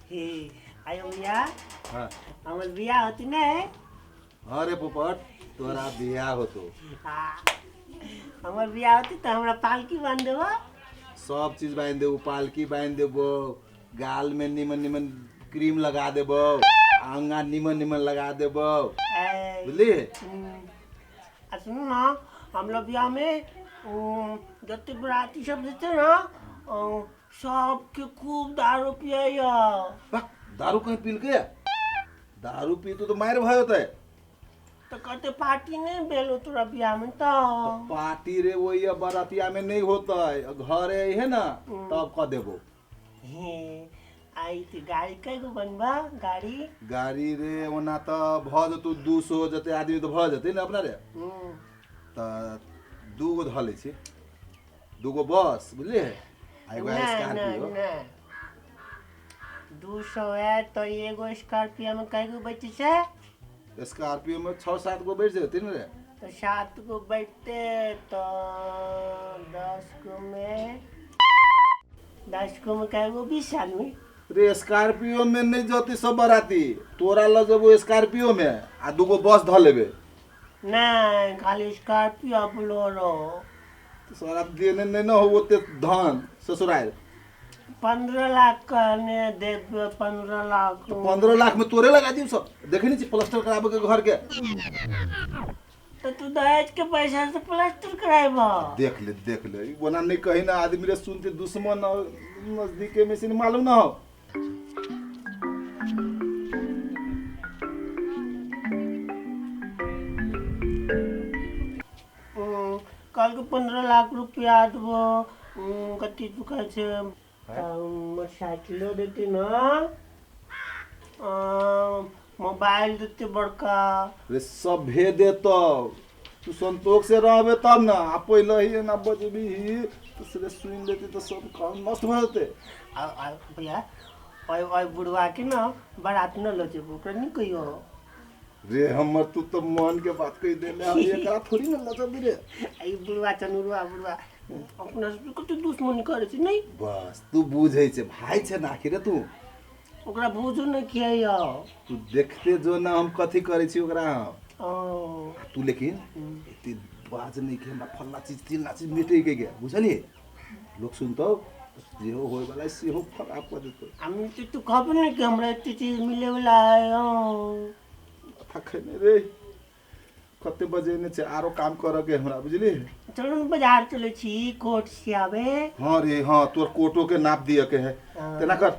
हे आयो भैया। हाँ। हमर बियाह होती ने? अरे पोपट, तोरा बियाह होतो। हाँ, हमर बियाह होती तो हमरा पालकी बांध देबो। सब चीज बांध देबो, पालकी बांध देबो, गाल में निमन निमन क्रीम लगा देबो, अंगा निमन निमन लगा देबो। ए, बुझली? आ सुनू ना, हम लोग बियाह में जते बराती सब जेते ना, सबके खूब दारू पियैया। बक, दारू कहीं पील के? दारू पी तो मार भय होता है। तो कहते पार्टी नहीं भेलो तोरा बियाह में तो? पार्टी रे वही अब बरातिया में नहीं होता है, घरे है ना तब कह देबो। हे आई तो गाड़ी कै गो बनबा गाड़ी? गाड़ी रे ओना तो भ जतौ 200 जते आदमी तो भ जतै ने अपना रे। त दू गो धऽ लै छी, दू गो बस, बुझलियै? आ एगो ना ना स्कॉर्पियो। ना, 200 है तो एगो स्कॉर्पियो में कै गो बैठे छै? स्कॉर्पियो में 6-7 गो बैठ जतै ने रे। तो 7 गो बैठते तो 10 गो में, 10 गो में कै गो? 20 आदमी। रे स्कॉर्पियो में नहीं जतै सब बराती, तोरा लऽ जेबो स्कॉर्पियो में आ दू गो बस धऽ लेबै। नहीं, खाली स्कॉर्पियो बोलेरो। सारा देने नहीं न हो ओते धन ससुराल। 15 लाख कहने देब, 15 लाख। तो 15 लाख में तोरे लगा दियो सब, देखे नहीं छी प्लास्टर कराबे के घर के। तो तू दहेज के पैसा से प्लास्टर कराएबा? देख ले, देख ले, ई बना नहीं कहीं ना आदमी रे सुनते दुश्मन और नजदीके में से मालूम ना हो। कल के 15 लाख रुपया देबो, कथी तू कहै छै? मोटरसाइकिलो देती ना, मोबाइल देते बड़का। रे सभे देतौ, तू संतोष से रहबे तब ना। आ पहिले ही एना बजबी तो से सुनि लेते तो सब काम नष्ट भऽ जेतै। आ आ भैया, ओइ ओइ बुढ़वा के ना बारात न लऽ जेबो, ओकरा नहीं कहियो। रे हमर तू तो मन के बात कहि देले, हम एकरा थोड़ी ना लऽ जेबी रे। ई बुढ़वा चनुरुआ बुढ़वा अपना सब कते दुश्मनी करै छै नहीं? बस तू बुझै छै, भाई छै ना आखिर तू। ओकरा बुझो नहीं किया यौ। तू देखते जो ना हम कथी करै छी ओकरा। ओ। तू लेकिन एते बाज नहीं कि हमरा फल्ला चीज चिल्ला चीज मिटै के गया, बुझलियै? लोक सुनतौ जेहो होय वाला सेहो खराब कऽ देतौ। हम तो तू कहबे नहीं कि हमरा एते चीज मिले वाला है। ओ। माथा खेने रे, कते बजेने छै, आरो काम करऽ के हमरा, बुझली? चलू ने बाजार चलै छी कोट से आबे। हाँ रे हाँ, तोर कोटो के नाप दिय के है। हाँ। तेना कर,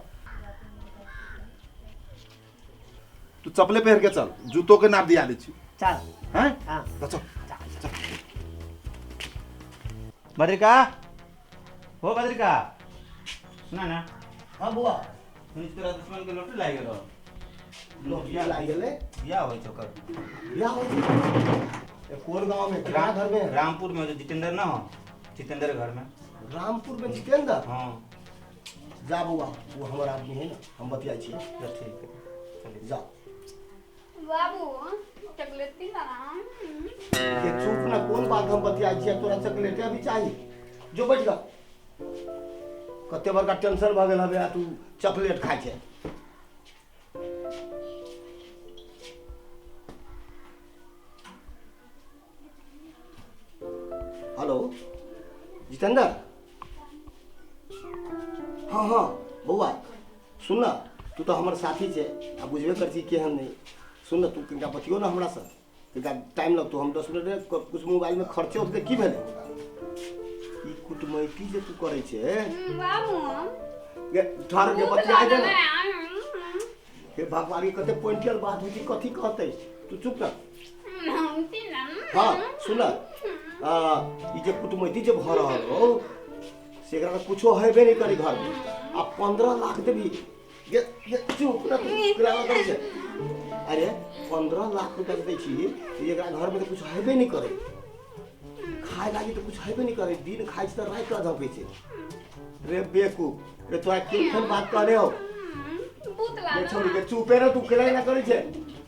तू चप्पले पहिर के चल, जूतो के नाप दिया दै छी। चल। हैं? हाँ। तऽ चल। चल। बद्रिका, हो बद्रिका, सुना ना। हाँ बुआ। सुनै छी तोरा दुश्मन के लोटरी लागि गेलो? लोटरी लागि गेलै? बियाह होइ छै ओकर। बियाह होइ छै? कोन गाँव में? कहाँ घर में? रामपुर में, जो जितेंद्र ना हो, जितेंद्र घर में। रामपुर में जितेंद्र? हाँ। जा बउआ, वो हमर आदमी है ना, हम बतियाइ छियै। चल ठीक है, चलिए। जा। बाबू चॉकलेट दिला ना। ये चुप ना, कोन बात हम बतियाइ छियै, तोरा चॉकलेटे अभी चाही? जो बैठ जा। कते बड़का टेंशन भऽ गेल हबे आ तू चॉकलेट खाइ छै। हेलो जितेंद्र। हाँ हाँ बौआ सुन ना, तू तो हमर साथी छे आ बुझबे कर छी केहन नहीं। सुन ना, तू कनिका बतियो ना हमरा से, कनिका टाइम लगतो, हम 10 मिनट कुछ मोबाइल में खर्चे होते की भेलै? ई कुटमैती जे तू करै छे। बाबू। गे, ठहर के बतिया दे ना। हे भगवान, ई कते पॉइंटियल बात होइ छै, कथी कहतै? तू चुप रह। हाँ सुन, ई जे कुटमैती जे भऽ रहल हो से एकरा तऽ कुछो हेबे नहि करै घर में। आ 15 लाख देबही? गे गे चुप ना, तू केना करै छै? अरे 15 लाख रुपया दै छी, एकरा घर में तऽ कुछ हेबे नहि करै, खाय लागी तऽ कुछ हेबे नहि करै, दिन खाइ छै तऽ राति कऽ झपै छै। रे बेवकूफ रे, तोरा के कोन बात कहने हो? रे छोड़ी के चुपे रह, तू केना एना करै छै?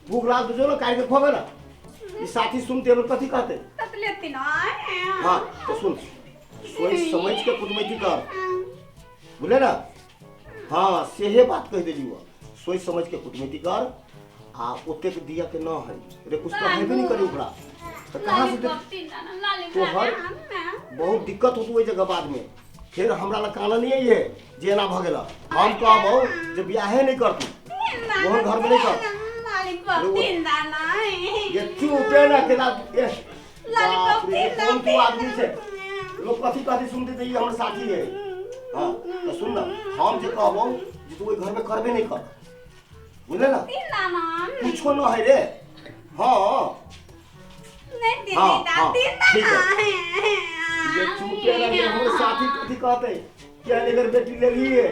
भूख लागल तो जो ना काटि के खोबे ना। ई साथी सुनते हमर कथी कहते? हाँ तो सुन, सोच समझ के कुटमैती कर, बुझले ना? हाँ सेहे बात कहि देली। सोचि समझ के कुटमैती कर आ ओतेक दिया के न है रे, कुछ तो हेबे नहीं करी ओकरा, तो कहाँ से तोहर बहुत दिक्कत होतौ ओहि जगह बाद में। फिर हमरा लग काना नहीं है जे एना भऽ गेल। हम कहबौ जे बियाहे नहीं कर तू, ओहन घर में नहीं कर। ये चुपे ना केना कौन तू आदमी छै, लोग कथी कथी सुनते थे, ये हमर साथी है। हाँ तो सुन ना, हम जे कहबौ जे तू ओहि घर में करबे नहीं कर, बुझले ना, कुछो न है रे। हाँ हाँ हाँ ठीक है। ये चुपे ना, ये हमर साथी कथी कहते क्या लेकर बेटी ले ली है।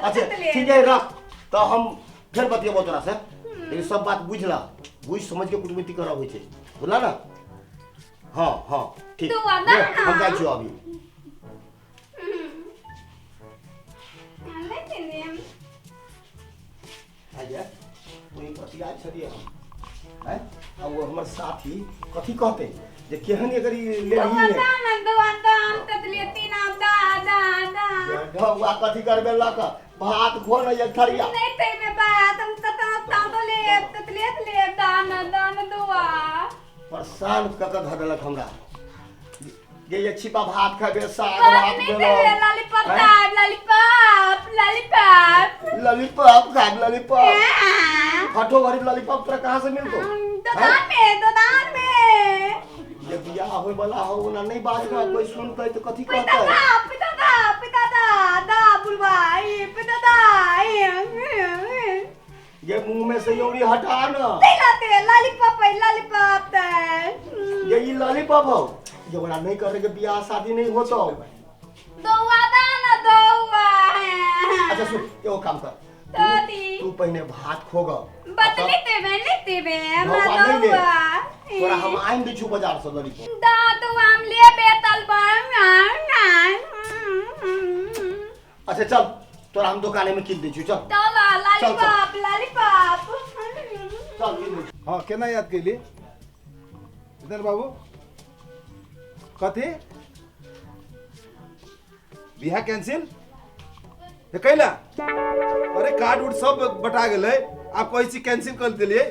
अच्छा ठीक है रख, तो हम फिर बतियबौ तोरा से, लेकिन सब बात बुझला, बुझ समझ के कुटमैती करब होइ छै, बुझला ना। हाँ हाँ ठीक, हम जाइ छियौ अभी। वही बतिया छलियै हम, हैं आ वो हमर साथी कथी कहते जे केहन एकर ई लेलही है। ढौआ कथी करबे लऽ कऽ भात खो न एक थरिया। नहीं ते में बात हम तत ले तत ले ले दान दान दुआ परेशान क क धऽ देलक हमरा। ये छिपा भात खाबे, साग भात देलो, लॉलीपॉप खाब, लॉलीपॉप लॉलीपॉप लॉलीपॉप खाब, लॉलीपॉप हटो गरीब लॉलीपॉप तोरा कहाँ से मिलतो? दुकान में, दुकान में। ये बियाह होय वाला हो ना नहीं बाजना, कोई सुनतै तो कथी कहतै? पिता दा पिता दा दा बुलवाई पिता दा, ये मुंह में से यौरी हटा ना। लाते लॉलीपॉप है, लॉलीपॉप ते ये ई लॉलीपॉप हो, ये बड़ा नहीं करे के बियाह शादी नहीं होतो। दोआ दाना दोआ है। अच्छा सुन, एगो काम कर, तू पहले भात खोग बतले ते में लेते बे हमरा दोआ तोरा हम आइन दै छु बाजार से लॉलीपॉप दा तो हम ले बेतल बन। अच्छा चल, तोरा हम दुकाने में किन दै छु, चल चल लॉलीपॉप लॉलीपॉप चल किन दै। हां केना याद केली इधर बाबू? कथी बियाह कैंसिल कैला? अरे कार्ड उड सब बटा गेलै, आप कहै छी कैंसिल कर देलियै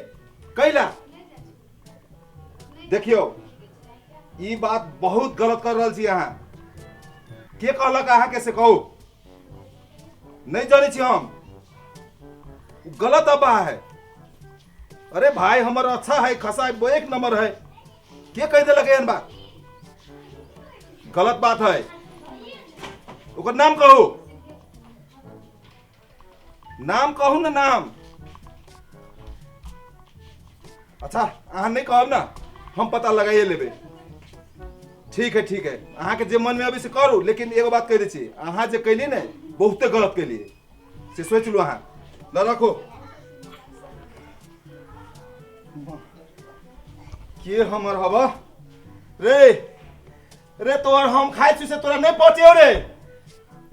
कैला? देखियौ ई बात बहुत गलत कर रहल छी अहाँ। के कहलक अहाँके से कहू? नहीं जानै छी हम, गलत अफवाह है। अरे भाई हमर अच्छा है, खसा एक नंबर है, के कहि देलक एहन बात? गलत बात है। ओकर नाम कहू, नाम कहू ना, नाम। अच्छा अहाँ नहीं कहब ना, हम पता लगाइए लेबै। ठीक है ठीक है, अहाँके जे मन में अबै से करू, लेकिन एगो बात कहि दै छी, अहाँ जे कैलियै ने बहुते गलत कैलियै, से सोचि लू अहाँ। ल रखो। के हमर हब रे? रे तोहर हम खाइ छी से तोरा नहीं पहुँचे रे।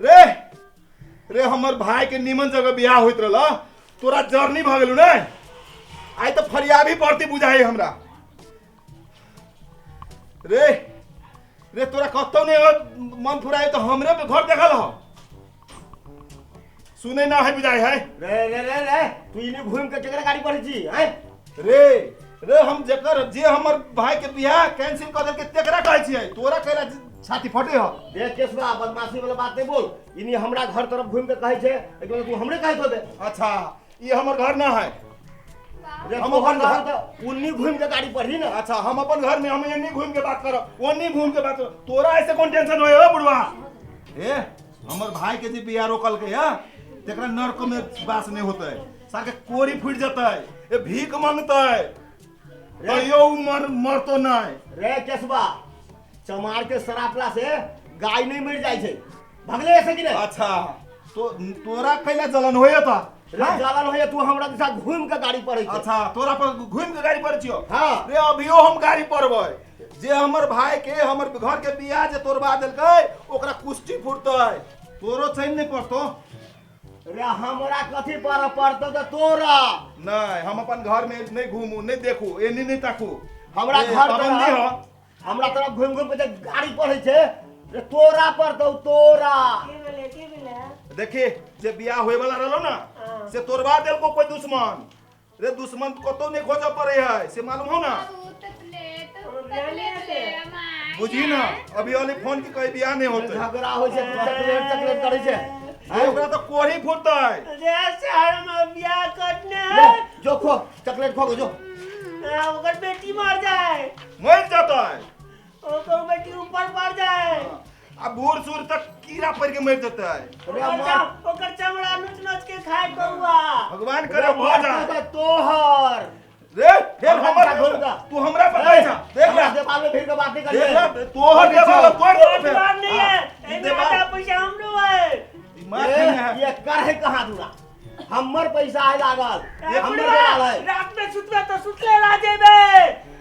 रे रे हमर भाई के निमन जगह बियाह होइत रहल, तोरा जर्नी भऽ गेलौ ने, आइ तऽ फरियाबी पड़ती बुझाइ हमरा। रे रे तोरा कतौ नहीं मन फुराइ तऽ हमरे घर देखल हो, सुनै ना है बुझाइ है। रे रे रे रे तू इने घूम के केकरा गाड़ी पढ़ै छी हैं? रे रे हम जेकर जे हमर भाई के बियाह कैंसिल कर देलकै तेकरा कहै छियै, तोरा कैला छाती फटे हो? देख केशवा, बदमाशी वाला बात नहीं बोल। इनी हमरा घर तरफ घूम के कहै छै, एक तू हमरे कहैत होबे। अच्छा ई हमर घर ना है, हम अपन घर त उन्नी घूम के गाड़ी पढ़ी ना। अच्छा हम अपन घर में हम एन्नी घूम के बात करब, ओन्नी घूम के बात करब, तोरा ऐसे कौन टेंशन होय हो बुढ़वा? ए हमर भाई के जे बियाह रोकल के है तेकरा नरक में वास नहीं होतै, सार के कोरी फूट जतै, ए भीख मांगतै, तैयो उ मरतो नहीं। रे केशवा, चमार के सरापला से गाय नहीं मर जाय छै, भगले ऐसे कि नहीं? अच्छा तो तोरा कैला जलन होय त? रे जलन होय, तू हमरा दिशा घूम के गाड़ी पड़ै छै। अच्छा तोरा पर घूम के गाड़ी पड़ै छियो? हां। रे अभियो हम गाड़ी पड़बै, जे हमर भाई के हमर घर के बियाह जे तोड़बा देलकै ओकरा कुश्ती फुटतै, तोरो चैन नहीं पड़तो। रे हमरा कथी पर पड़तो त तोरा? नहीं हम अपन घर में नहीं घूमू, नहीं देखू, एनी नहीं ताकू, हमरा घर पाबंदी हो। हमरा तरफ घूम घूम के जे गाड़ी पड़ै छै रे तोरा पड़तौ तोरा। के भेलै के भेलै? देखी जे बियाह होए वाला रहलो ना से तोड़वा देलको कोई दुश्मन। रे दुश्मन कतौ नहीं खोजऽ पड़े है से मालूम हो ना। बुझी ना अभी वाली फोन की कहीं बियाह नहीं होते। झगड़ा होय छै चकलेट चकलेट करै छै। अरे ओकरा तो कोढ़ी फूटतै। रे शहर में बियाह कटने है। जो खो चकलेट खो जो। ओकर बेटी मर जाए। मर जतै। ओकर बेटी ऊपर पड़ जाए। आ बूढ़ सूढ़ तक कीड़ा पड़ के मर जतै। ओकर चमड़ा नोच नोच के खाए कौआ। भगवान करे भ जा तोहर। रे फिर हमर तू हमरा पर पैसा देख ले। देवाल में फिर के बात नहीं कर। देख ले तोहर देवाल तोड़ दे फिर। नहीं है एमे आधा पैसा हमरो है। दिमाग नहीं है ये कर है कहां दूरा। हमर पैसा आए लागल हमर देवाल है। रात में सुतबे तो सुतले रह जेबे।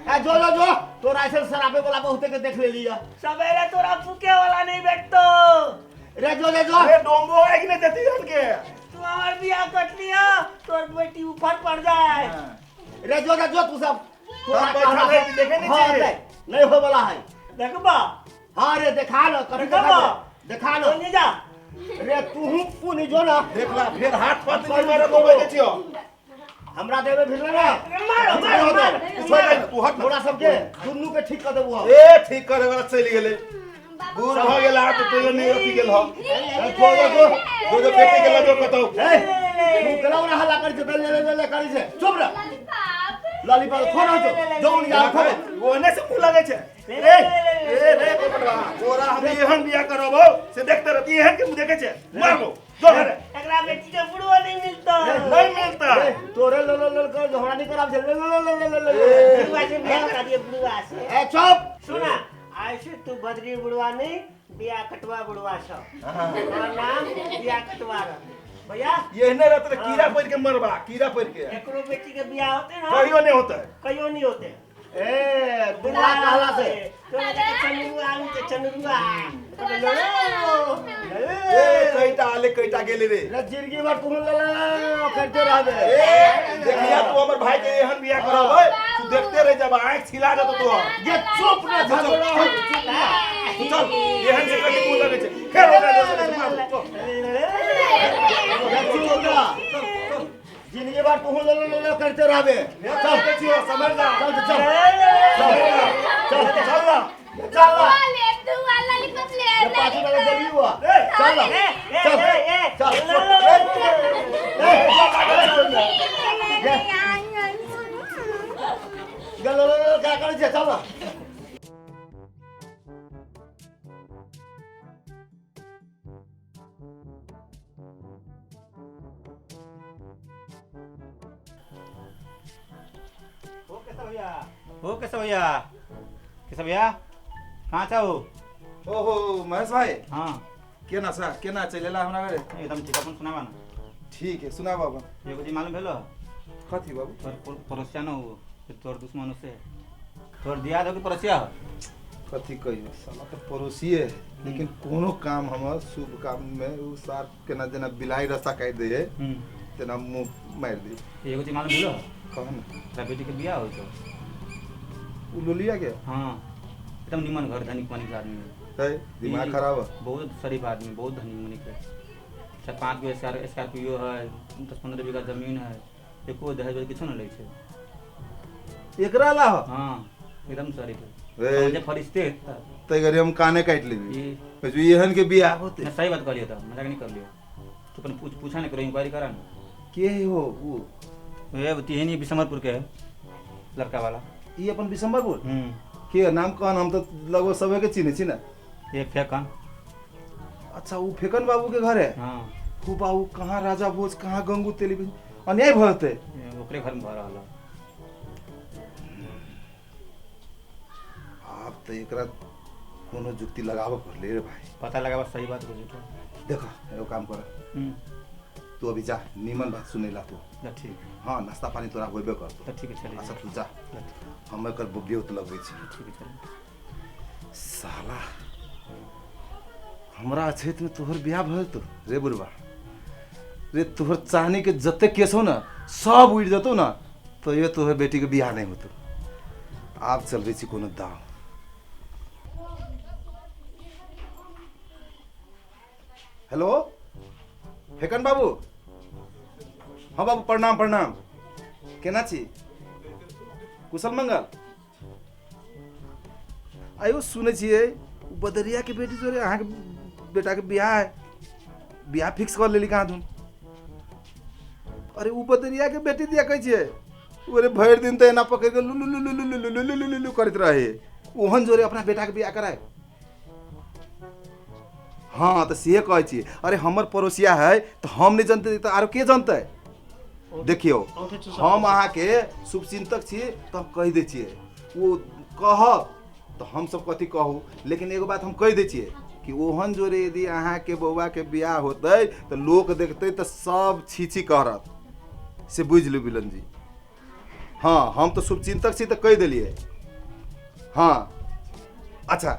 ए जो जो जो तोरा ऐसे शराबे वाला बहुते के देख ले लिया। सवेरे तोरा फूके वाला नहीं बैठतो। रे जो जो जो अरे डोंबो आए कि नहीं देती जान के। तू हमर बियाह कट लिया तोर बेटी ऊपर पड़ जाए। रे जो जो तू सब तोरा पैसा है कि देखे नहीं चाहिए। नहीं हो वाला है देखबा। हां रे देखा लो कर देखा लो नहीं जा। रे तू पुनि जो ना देख ला फिर हाथ पत नहीं मारे तो बैठे छियो। हमरा देबे फिर ना मारो मारो मारो छोड़ दे तू हट। थोड़ा सबके दुन्नू के ठीक कर देबो हम। ए ठीक करे वाला चलि गेलै बूढ़ भ गेल आ तो तोयो नहीं अथी गेल हम। चल छोड़ दे जो जो जो बेटी के लजो कतौ। ए तू केना ओरा हल्ला करै छै ले ले ले करै छै। चुप रह लॉलीपॉप खो ना जो जो जा खो ओने से मुंह लगे छै। रे रे रे बटवा तोरा हम एहन बियाह करबो से देखते रहती एहन के मुंह देखे छै मारबो जो घरे। एकरा बेटी के बुढ़वा नहीं मिलता। नहीं मिलता। तोरे ल ल ल कर झगड़ा नहीं कराब छै ले ले ले ले ले बुढ़वा से बियाह करा दिए बुढ़वा से। ए चुप सुना ऐसे तू बदरी बुढ़वा नहीं बियाह कटवा बुढ़वा छ। तोर नाम बियाह कटवा रह भैया। एहने रहत कीड़ा पड़ के मरबा कीड़ा पड़ के। एकरो बेटी के बियाह होते ना कहियो नहीं होते। कहियो नहीं होते। ए बुढ़वा कहला से तोरा के चनरुआ आउ के चनरुआ ए कईटा आले कईटा गेले रे। रे जिंदगी भर तू ल ल करते रहबे। ए देखिया तू हमर भाई के एहन बियाह करबै तू देखते रह जब आंख छिला जतो तो। ये चुप ना झगड़ा हो चुप ना तू चल एहन से कथि मुंह लगे छै खेल ओकरा चल चुप ना जिंदगी भर तू ल ल ल करते रहबे। चल के समझ जा चल चल चल चल ना चल ले तू वाला लॉलीपॉप ले ले पाछू वाला जली हुआ। चल चल चल ए गलो क्या करे छे चल। ओ कैसे भैया कैसे भैया कहाँ छौ? ओहो महेश भाई। हाँ केना सा केना चलेला हमरा घरे? एकदम ठीक। अपन सुनावा ना। ठीक है सुनावा अपन। एगो चीज मालूम भेलो? कथी बाबू? तोर पड़ोसिया न हो तोर दुश्मन से तोर दिया दो कि पड़ोसिया हो? कथी कहियो साला तो पड़ोसिए है लेकिन कोनो काम हमर शुभ काम में उ सार केना जेना बिलाई रस्ता काटि दे है तेना मुंह मारि दे। एगो चीज मालूम भेलो? कह ना। तोरा बेटी के बियाह होइ छौ। उ लोलिया के? हाँ एकदम निमन घर धनिक मनिक आदमी है। दिमाग खराब है। बहुत शरीफ आदमी बहुत धनी मनिक है। 4-5 गो स्कॉर्पियो है 10-15 बीघा जमीन है एको दहेज वहेज किछो न लै छै एकरा ला। हाँ एकदम शरीफ है। जे फरिश्ते तै घड़ी हम काने काटि लेबी जो एहन के बियाह होते। ना सही बात कहलियो त मजाक नहीं कर लियो। तू अपन पूछा नहीं करो इंक्वायरी करा ना के हो वो ए तेहनी बिशंबरपुर के है लड़का वाला। ई अपन बिशंबरपुर के नाम कहन हम तो लगभग सबे के चिन्है छी ना। ये फेकन। अच्छा उ फेकन बाबू के घर है? हां। हो बाबू कहाँ राजा भोज कहाँ गंगू तेली अन्याय भरते ओकरे घर में भर रहल। आप तो एकरा कोनो जुक्ति लगावे पड़ले रे भाई। पता लगावा सही बात बोली तो। देखा एगो काम कर तू अभी जा नीमन बात सुनेला तू। ठीक। हाँ नाश्ता पानी तोरा होबे कर। ठीक है चल। अच्छा तू जा हम एकर बुबियो लगबै छी। ठीक है चल। साला हमरा अछैत में तोहर बियाह भल तो रे बुढ़बा रे तोहर चाहनी के जते केस हो ना सब उड़ जतो ना तो ये तोहर बेटी के बियाह नहीं होतो। आप चलबै छी कोनो दाव। हेलो फेकन बाबू। हाँ बाबू प्रणाम प्रणाम, केना छी? कुशल मंगल? आयो सुनै छियै बदरिया के बेटी जोरे अहाँके बेटा के बियाह है, बियाह फिक्स कर लेली कहाँ धुन। अरे उ बदरिया के बेटी दिया कहै छियै, अरे भरि दिन तऽ एना पकड़ि के लू लू लू लू लू लू लू लू लू लू करैत रहे, ओहन जोरे अपना बेटा के बियाह कराय। हाँ तऽ से कहै छियै। अरे हमर पड़ोसिया है तऽ हम नहि जनतै तऽ आरो के जनतै? देखियौ हम अहाँके शुभचिंतक छी तऽ हम कहि दै छियै, ओ कहब तऽ हमसब कथी कहू, लेकिन एगो बात हम कहि दै छियै कि ओहन जोरे यदि अहाँके बौआके बियाह होतै तऽ लोक देखतै तऽ सब छीछी करत, से बुझि लू बिलन जी। हाँ हम तऽ शुभचिंतक छी तऽ कहि देलियै। हाँ अच्छा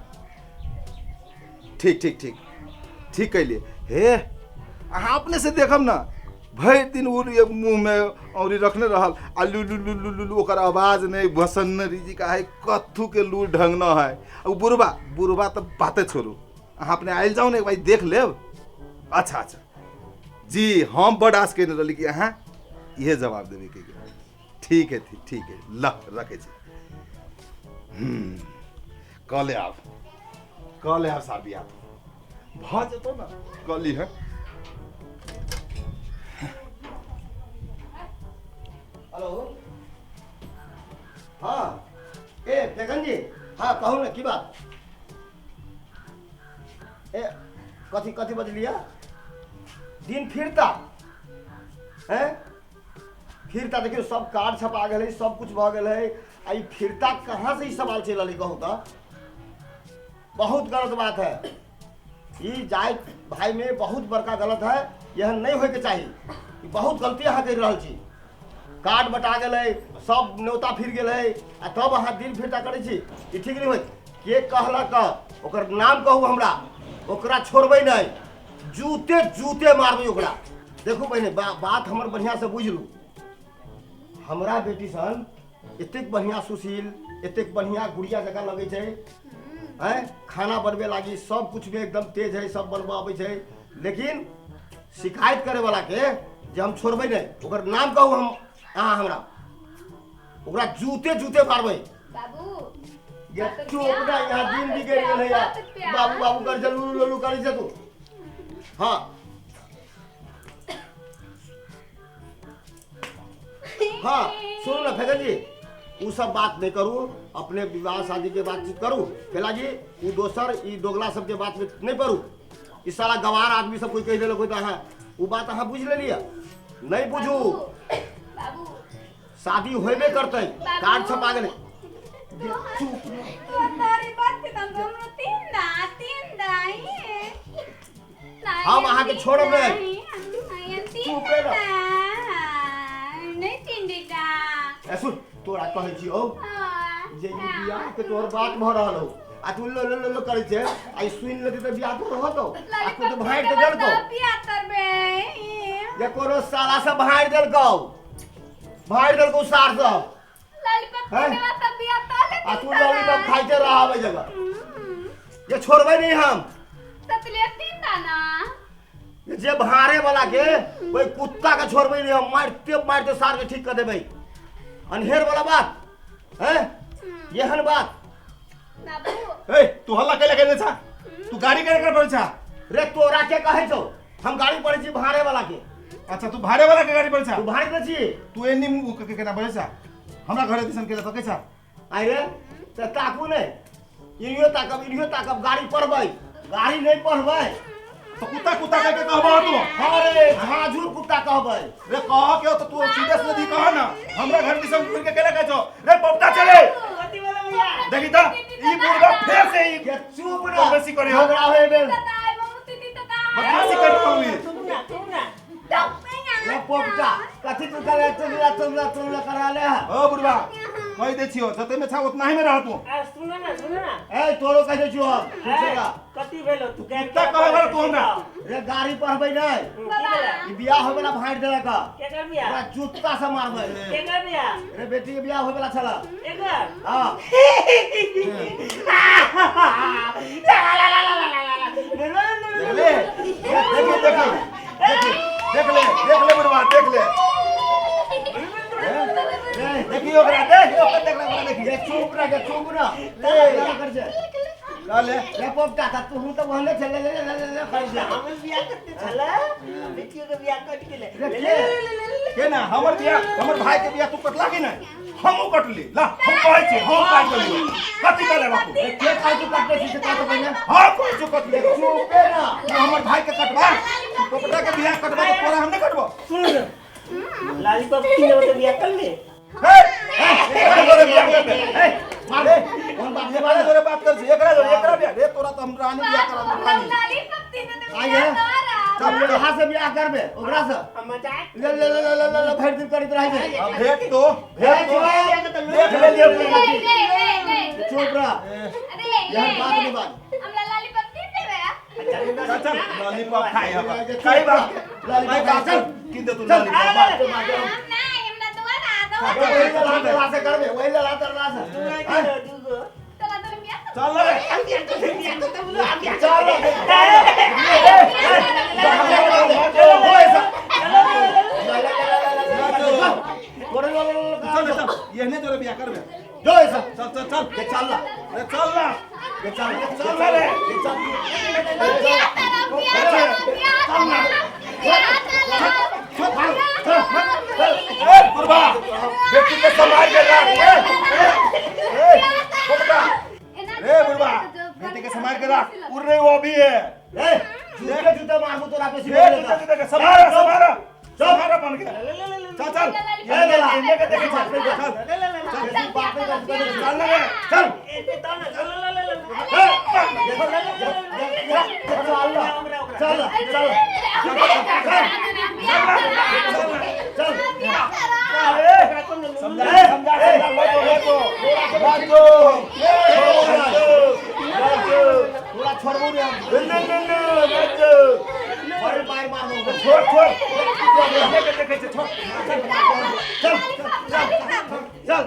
ठीक ठीक ठीक ठीक कैलियै। हे अहाँ अपने से देखब ना, भरि दिन ओ मुँहमे औरी रखने रहल आ लू लू लू लू लू, ओकर आवाज नहि भसन रिजी का है, कत्थू के लू ढंग न है। ओ बुढ़बा बुढ़बा तऽ बाते छोड़ू, अहाँ अपने आयल जाउ ने एक बार देख लेब। अच्छा अच्छा जी, हम बड आस केने रहली कि अहाँ इहे जवाब देबै के। ठीक है ठीक ठीक है, ल रखै छी। कऽ ले आब, कऽ ले आब साहब बियाह भऽ जेतौ ने, कऽ लीह। हेलो हाँ ए फेकन जी, हाँ कहू ने की बात? ए कथी कथी बजलियै? दिन फिरता हैं, फिरता देखियौ सब कार्ड छपा गेल है, सब कुछ भऽ गेल है, आ ई फिरता कहाँ से ई सवाल चलि रहलै कहू तऽ? बहुत गलत बात है ई, जाइत भाई में बहुत बड़का गलत है, एहन नहीं होइके चाही, ई बहुत गलती अहाँ करि रहल छी। कार्ड बटा गेलै, सब न्योता फिर गेलै, आ तब अहाँ दिन फिरता करै छी, ई ठीक नहीं होइत। के कहलक ओकर नाम कहू हमरा, ओकरा छोड़बै नहि, जूते जूते मारबै ओकरा। देखू पहिने बात हमर बढ़िआँ से बुझि लू। हमरा बेटी सन एतेक बढ़िआँ सुशील, एतेक बढ़िआँ गुड़िया जकाँ लगै छै, हैं खाना बनबे लागी सब कुछ में एकदम तेज है, सब बनबऽ अबै छै, लेकिन शिकायत करे वाला के जे हम छोड़बै नहि, ओकर नाम कहू हम अहाँ हमरा, ओकरा जूते जूते मारबै। बाबू ये चोपड़ा यहाँ दिन बिगड़ गेल है यार, बाबू बाबू कर छै, लुलु लुलु करै छै तू। हाँ हाँ सुनू ना फेकन जी, उ सब बात नहीं करू, अपने विवाह शादी के बातचीत करू। फेला जी उ दोसर ई दोगला सबके बात में नहीं पड़ू, ई साला गवार आदमी सब कोई कहि देलक कोई तऽ अहाँ उ बात अहाँ बुझि लेलियै नहीं बुझू। बाबू शादी होबे करतै, कार्ड छपा गेलै। हम अहाँके छोड़ब नहि, चुप रह। सुन तोरा कहै छियौ जे ई बियाह के तोहर बात भऽ रहल हौ आ तू लो लो लो करै छै, आ ई सुनि लेतै तऽ बियाह तोहर होतौ, आ तू तऽ भाड़ि तऽ देलकौ, जे कोनो साला सब भाड़ि देलकौ, भाड़ि देलकौ सार सब, आ तू लॉलीपॉप खाइते रहबै जगह, जे छोड़बै नहि हम। जे भाड़े वाला के कोई कुत्ता के छोड़बै नहीं हम, मारते मारते सार के ठीक कर देबै। अनहेर वाला बात है, एहन बात। ए तू हल्ला कैला केने छा? तू गाड़ी केना कर पड़ै छा? रे तोरा के कहै छौ हम गाड़ी पड़ै छी भाड़े वाला के। अच्छा तू भाड़े वाला के गाड़ी पड़ै छा? तू भाड़े दै छी? तू एनी मुँह के केना बजै छा? हमरा घरे दिसन केला तकै छा? आइ रे तऽ ताकू नै, इनियो ताकब इनियो ताकब, गाड़ी पढ़बै, गाड़ी नहीं पढ़बै तो कुत्ता कुत्ता कह के कहबो तू? अरे झाझुर कुत्ता कहबै। रे कह के तो तू सीधे सीधी कह ना, हमरा घर दिसन घुर के केला कहै छौ? रे पपटा चले कथी बोले भैया? देखी त ई बुढ़वा फेर से ई के चुप ना बदमाशी करे हो, झगड़ा होय बेल बदमाशी कर होई। सुन ना सुन ना रे पपटा कथी तू करे तुमला तुमला तुमला करा ले। ओ बुढ़वा कहि दै छियौ जते में छा उतना ही में रह तू। आ सुन ना सुन ना, ए तोरो कहि दै छियौ हम, छोड़ा कथी भेलो तू? कुत्ता कहै वाला तू हमरा? रे गाड़ी पढ़बै नै, ई बियाह होय वाला भाड़ि देलक, केकर बियाह? ओकरा जूता से मारबै। केकर बियाह? रे बेटी के बियाह होय वाला छला। एकर? हां। देखले देखी देखी देखी देख ले, देख ले बुढ़वा, देख ले। देखियो ओकरा, देख ओकरा, देख ले ओकरा, देखियो। ये चुप रह, चुप रह। ले। ले कर जे। ला ले। ले पोपटा ता तू त वहने छले ले ले ले ले कर जे। हमर बियाह करते छला, बेटियों के बियाह कट गेलै। ले ले ले ले ले। के ना हमर बियाह, हमर भाई के बियाह तू कटला कि नहीं? हमहू कटली। ला हम कहै छी, हम काट लेलियो। कथी करे बापू? के काहे तू कटले छी से कह त पहिने। हां कहै छी कटली। चुपे ना। तू हमर भाई के कटबा, तू पोपटा के बियाह कटबा तो तोरा हम नहीं कटबो। सुन ले, लालीपॉप तीन बजे बियाह कर ले। हे, एकरा जोरे बियाह कर दे। ए मार दे। कौन बाप से एकरा जोरे बात कर छी, एकरा जोरे, एकरा बियाह रे तोरा तो हम रानी बियाह करा दे रानी। आई है। चल यहाँ से बियाह करबे ओकरा से। हम मजाक ले ले ले ले ले ले भरि दिन करैत रहै छै। अब भेट तो, भेट तो। देख ले लियो। चुप रह। यार बात नहीं बात। चल चल लॉलीपॉप खाए अब। खाई बाप लॉलीपॉप बाप चल। किन दे तू चल। लॉलीपॉप? वही लला तरला से करबे, वही लला तरला से। दूगो चल रे। हम बियाह करते, बियाह करते बोलो, हम बियाह चल। हो ऐसा। चल चल चल, एहने जोरे बियाह करबे। जो ऐसा। चल चल चल। ये चल ला। रे चल ना। ये चल। चल रे। ये चल। ए बुढ़वा, बेटी के संभाल के रख। ए ए पोपटा, रे बुढ़वा, बेटी के संभाल के रख। उड़ रही वो अभी है। ए जूते जूते मारबो तोरा पे। ए जूते जूते के संभाल, संभाल, संभाल बन के। चल चल, ए लला। एने के देखे चल चल चल रे चल। चल चल चल समझा समझा समझा, लो तो लो तो थोड़ा छोड़बो रे हम। ले ले ले ले, बड़े पार मारबो। छोड़ छोड़, एने के देखे छोड़। चल चल चल।